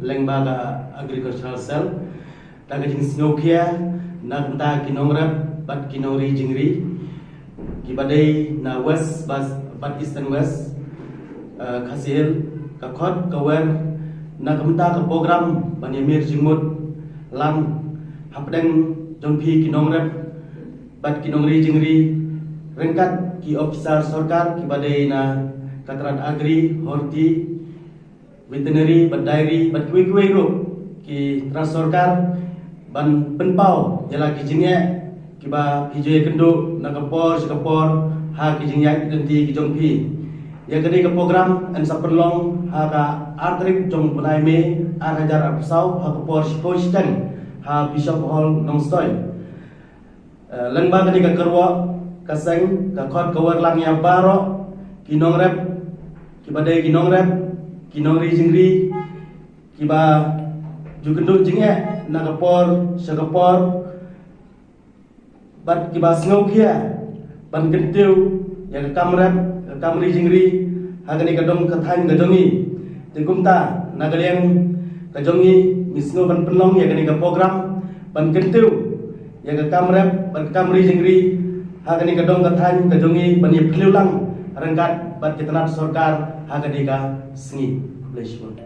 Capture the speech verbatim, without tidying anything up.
Lyngba ka Agricultural Cell, da ka jingsngewkhia na ka bynta ki nongrep bad ki nongri jingri kiba dei na West bad, bad Eastern West, eh, Khasi Hills, ka khot ka wer na ka bynta ka program ban ïamir jingmut lang hapdeng jong phi ki nongrep bad ki nongri jingri ryngkat ki ophisar sorkar kiba dei na ka tnat Agri, Horti, Veterinary bad Dairy bad kiwei kiwei ruh ki tnat sorkar ban pynpaw ïa la ki jingeh kiba phi ju ïakynduh na ka por sha ka por ha ki jingïaid lynti ki jong phi. Ïa kane ka program yn sa pynlong ha ka ar tarik jong u bnai May ar hajar arphew saw ha ka por shiphew shiteng ha Bishop Hall, Nongstoiñ. Eh, lyngba kane ka kyrwoh ka seng ka khot ka wer lang ïa baroh ki nongrep kiba dei ki nongrep, ki nongri jingri kiba ju kynduh jingeh na ka por sha ka por bad kiba sngewkhia ban kyntiew ïa ka kam rep, ka kam ri jingri ha kane ka dong ka thaiñ ka jong ngi. Te kumta na ka liang ka jong ngi, ngi sngew ban pynlong ïa kane ka program ban kyntiew ïa ka kam rep bad ka kam ri jingri ha kane ka dong ka thaiñ ka jong ngi ban ïa phylliew lang ryngkat bad ki tnat sorkar ha kane ka sngi. Khublei shibun.